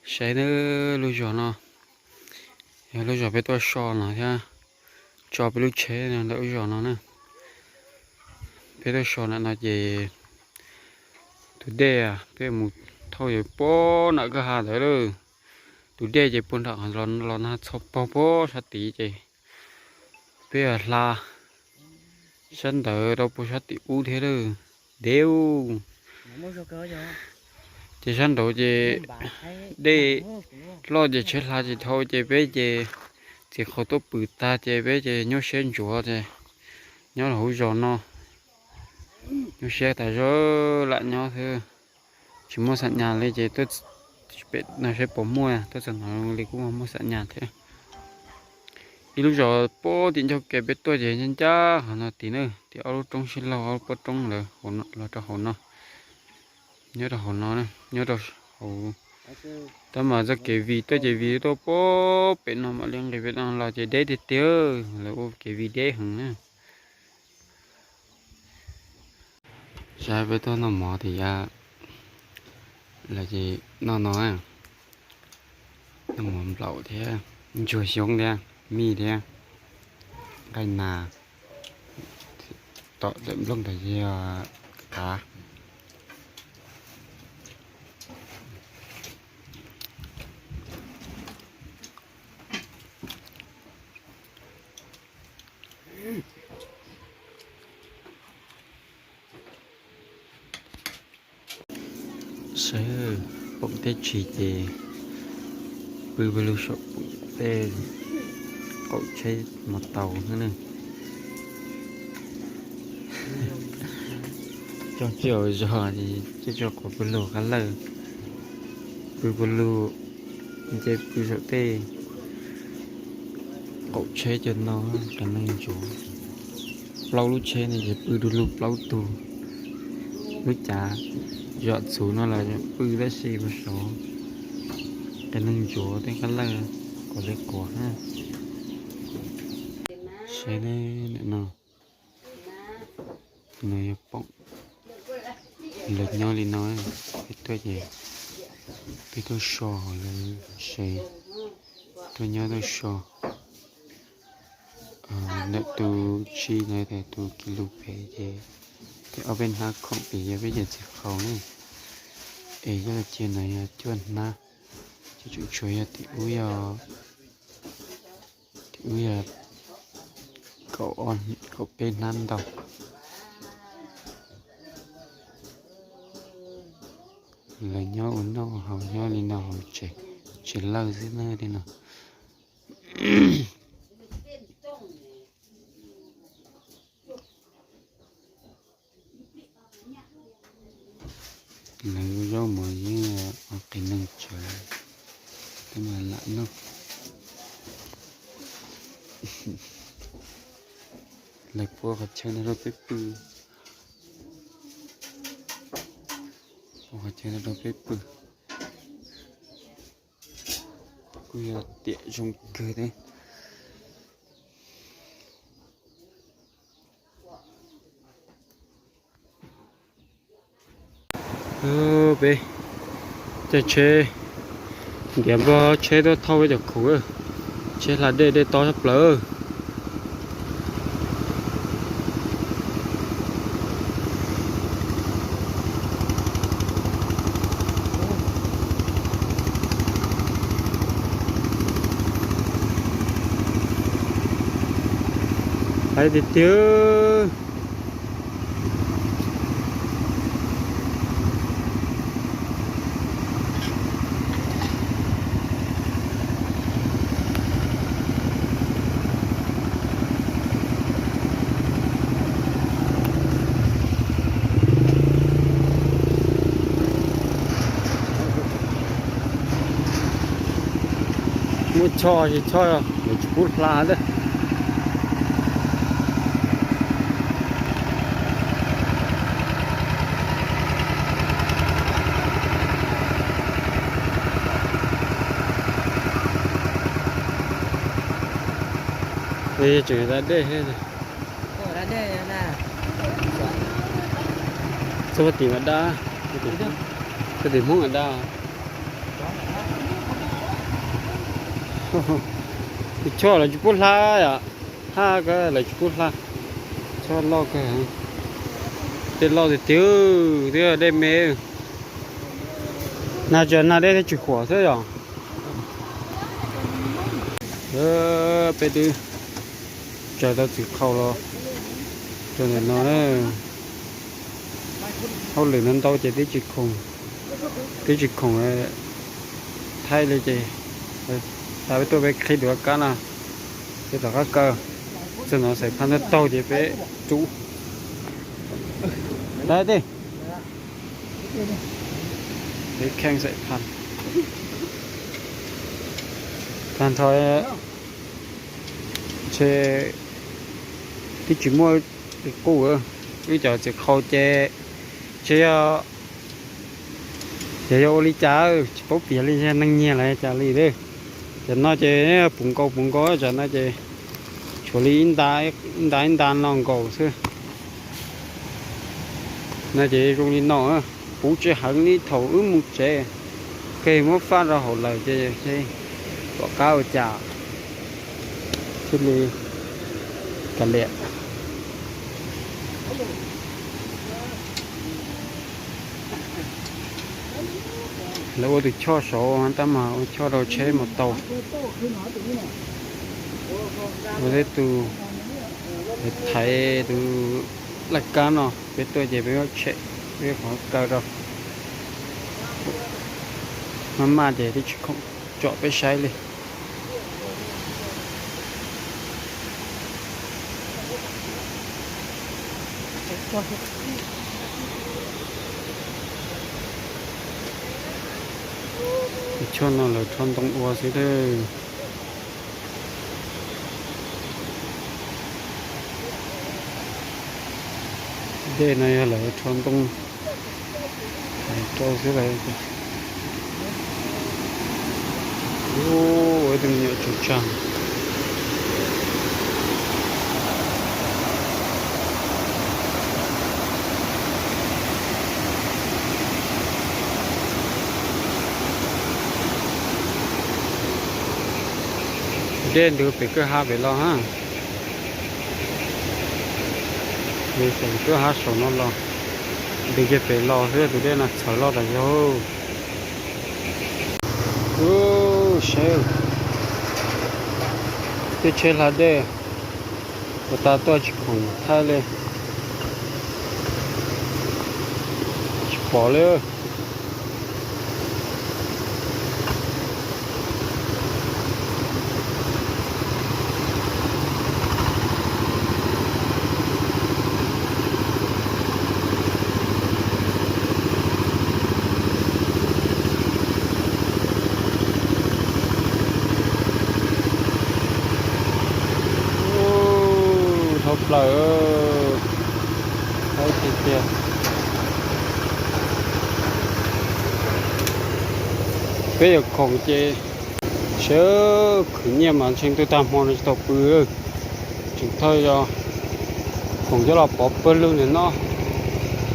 Saib nawb, lub zos no yog lub zos peb tuaj so no thiab, tso peb lub tsheb ntawm lub zos no na. Peb tuaj so ntawm no ces tus dej peb mus thauj yuav puag nram kwj ha ntawd lawm. Tus dej ces puag nram los na txhos pog puag sab tid ces peb hla sab ntawd rau puag sab tim ub thiab lawm. Deb, ces sab nraud ces dej loj ces tsheb hla tsis dhau ces peb ces txiv qhaus tuaj pw tag ces peb ces nyuaj siab ntsuav ces nyob rau hauv zos no, nyuaj siab tas zog lam nyob xwb. Tsis muaj xam nyas li ces tuaj pem no saib puas muaj, tuaj txog no li kuj muaj xam nyas thiab. Ib lub zos puag tim ncauj ke peb tuaj ces ncaj ncaj qhov no tid na, tim ob lub roob sib laug, ob lub pob roob ntawd los rau hauv no, nyob rau hauv no, nyob rau hauv. Tab mas txoj kev vij tuaj ces vij tuaj puag pem no mam li nqis pem no los ces deb tiag tiag, lawv ua kev vij deb heev na. Saib peb tuaj noj mov tim yav lawm ces noj no, noj mov nplaum thiab ntsuag xyoob thiab mij thiab nqaij nas, tom ntawm nplooj ntawd yog qav. Saib, poom teb tshis ces pw pw lug saum poom tej qaum tsheb mos taus xwb na. Coj tsis hauv zog ces coj tsis qhov pw lug qab lawj, pw pw lug nce pw saum tej qaum tsheb cov no, qias neeg ntsuav. Plaub lub tsheb no ces pw du lug plaub tug. Lub cav zom txhuv no los pw tab sis mus saud qias neeg ntsuav tej qab lawj quav li quav na. Saib ntawm no, no yog poom. Lawv nyob li no, peb tuaj ces peb tuaj so hauv lawv se, tuaj nyob tuaj so. Ntawm tus tshis ntawd tus kis lus pem ces ob peb hnab khoom pem yog peb cov txiv qhaus ne. Es yog cia no yog cuaj hnab, ces tseem tshuav yog tim ub yog, tim ub yog kaum peb hnab ntau. Lawv nyob ua noj ua haus nyob li no hauv tsev, tsev lawj xwb na li no. Lawv zaub mov yeej ua qias neeg tsawv, tab mas lam noj. Lawv pua qhov chaw no rau peb pw, pua qhov chaw no rau peb pw. Kuj yog tiam zoo kawg thiab. Peb caij tsheb ntiav npog tsheb tuaj thauj peb cov khoom, tsheb hla dej, dej tob tshaj plaws. Hais tiag tiag. Muaj choj tsis choj, lawv tsis pub hla thiab. Tseem da dej thiab. Txoj tim mas dab, txoj tim Hmoob mas dab. Tus choj lawv tsis pub hla yom, hla kawg lawv tsis pub hla. Choj loj kawg, dej loj tiag tiag, twb dej me. Nag tsuas nag dej thiaj tsis huam xwb yom. Peb twb tsaws tau txiv qhau los rau ntawm no. Hauj lwm no ntau ces twb tsis khoom, twb tsis khoom thaij li ces tas peb tuaj peb qhib duav kab no, peb rov qab kaw. Txog no xaim phaj ntawd taug ces peb rub. Dab tej, peb kheej xaim phaj tag nrho. Ntshe twb tsis muaj li qub, wb cov txiv qhau ces ntshe yog, ces yog ua li cas tsis paub piav li, neeg nyiag los cas li. Cov no ces puv nkaus puv nkaus, cov no ces tshuav li ib nta ib nta no nkaus xwb. No ces zoo li no, puv tsis heev li thaum wb mus tsev, keg muab faj rau hauv lawm ces tom qab ua cas thiaj li kav liam. Lawv ua tus choj saud tab mas ua choj rau tsheb mus tau. Ua tej tus thaiv tus laj kab no, peb tuaj ces peb tshem, peb qhov kaw rau. Maj maj ces twb tsis khoom tsom peb saib li. Tus choj no lawv rho ntoo ua xwb thiab. Dej no yog lawv rho ntoo hais rau xwb lawm. Ua ib tug me nyuam tsaug tsag. Dej ntws pem kwj ha pem los ha. Pem kwj ha saum no los, ntws kiag pem los xwb, tus dej no txhawv loj tas zog. Ub, seb, tej tsheb hla dej, puas tas tuaj tsis khoom thaij li, tsis pom li. Dhau plaws, dhau tiag tiag. Peb yuav khoom ces sawv khwv nyiaj mas ntshe ntuj tag hmo no tsis tau pw. Tseem thawj yog khoom coj los pov pawg lug ntawm no,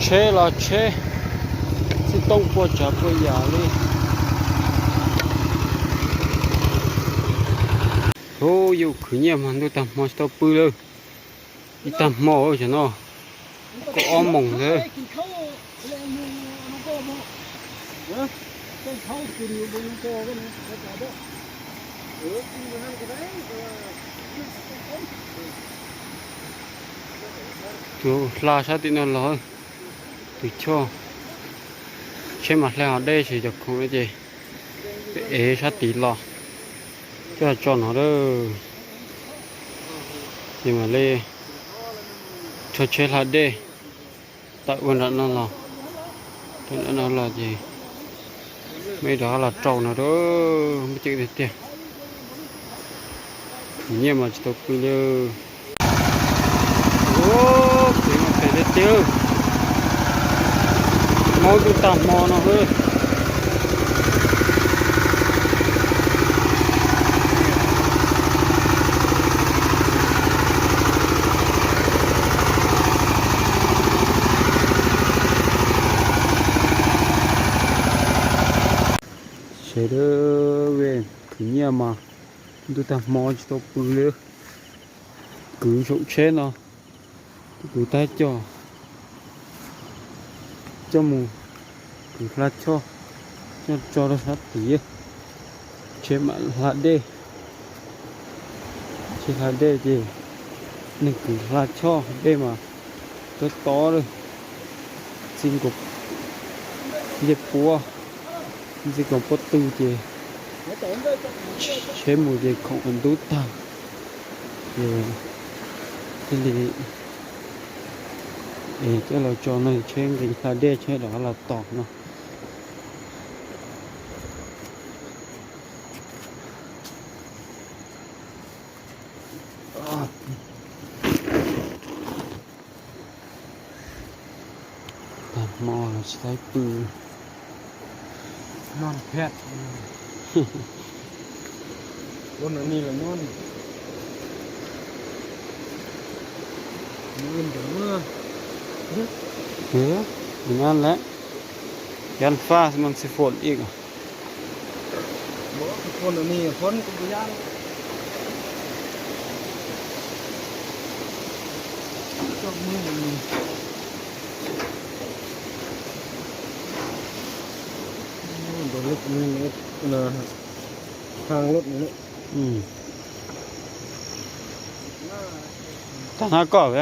tsheb los tsheb, xib tooj puas tsav puas yam li. Ub, yus khwv nyiaj mas ntuj tag hmo tsis tau pw lawm. Ib tag hmo xyov no, kaum ob moos ntawd. Tus hla sab tim no los, tus choj, tsheb mas hle hov deb ces cov khoom no ces ev sab tid los coj tso no lawm. Ces mam li rho tsheb hla dej tawm ua nram no los, tawm nram no los ces mam rov los rau no, muaj ceem tiag tiag. Khwv nyiaj mas tsis tau pw li. Ub, pem mas pem tiag tiag, maub ntuj tag hmo no xwb. Sawv daws khwv nyiaj mas Ntuj tag hmo tsis tau pw li, kwv saum tsheb no, kuv tab coj, coj mus kwv hla choj, coj tso rau sab tid, tsheb mam hla dej. Tsheb hla dej ces neeg kwv hla choj dej mas tob tob lawm, txij nkaus ncej puab, txij nkaus pob tw ces tsheb mus ces khoom ntub tag, ces thiaj li es coj los tso no, tsheb nqis hla dej tsheb rov los tos no. Tag hmo los tsis tau pw. Nyob phem. Ua no ni los nyob ni. Nyob lawm, yan faj mas tsis fom ib. Tag hab koj.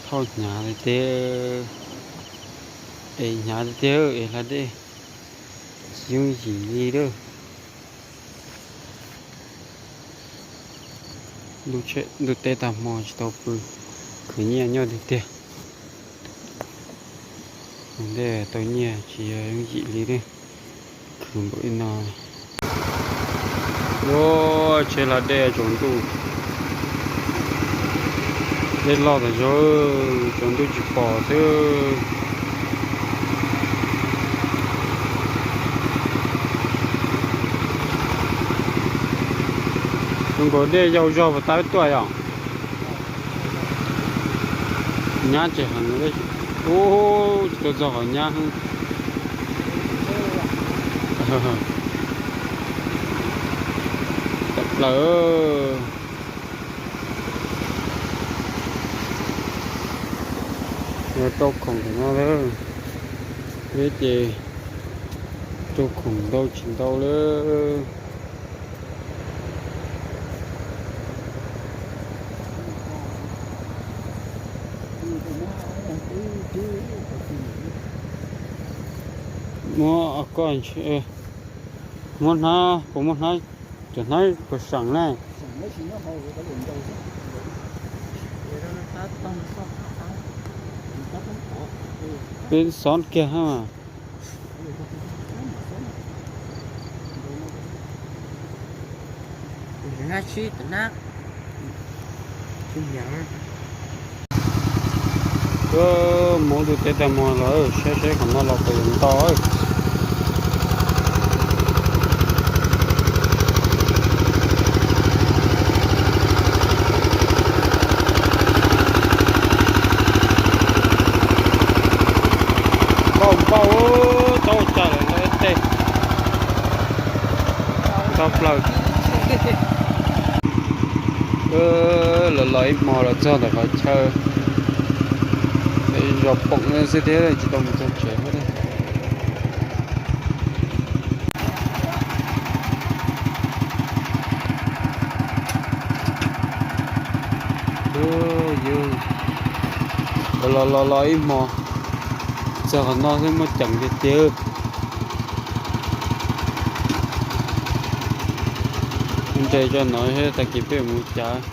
Thauj hnyav tiag tiag, es hnyav tiag tiag es hla dej, tsis yooj yim li lawm. Ntuj teb tag hmo tsis tau pw, khwv nyiaj nyob tiag tiag. Ntej tau nyiaj tsis yooj yim li, khwv npaum li no. Ua tsheb hla dej tsaus ntuj, dej loj tas zog, tsaus ntuj tsis pom xwb. Zoo nkaus dej yau zog puas tab tuaj yom? Nyab tsis heev, ub, tsis tau txog qhov nyab. Tawm plaws. Yog rau khoom no lawm, peb ces rau khoom ntau tsis ntau lawm. Muab koj, muab hnab, puas muab hnab, cov hnab puas seem na? Peb xob kiag ha. Hmoob ntuj teb tag hmo los saib saib qhov no los puas yuav ntau. Npauj npauj, tau tsam lawm ntau ib teg. Tau plaws. Los los ib hmo los txog ntawm qhov chaw zos Poom xwb thiab tsis tau mus txog tsev thiab. Los los los ib hmo txog qhov no xwb muaj ceem tiag tiag. Nres tso no, tag kis peb mus cas.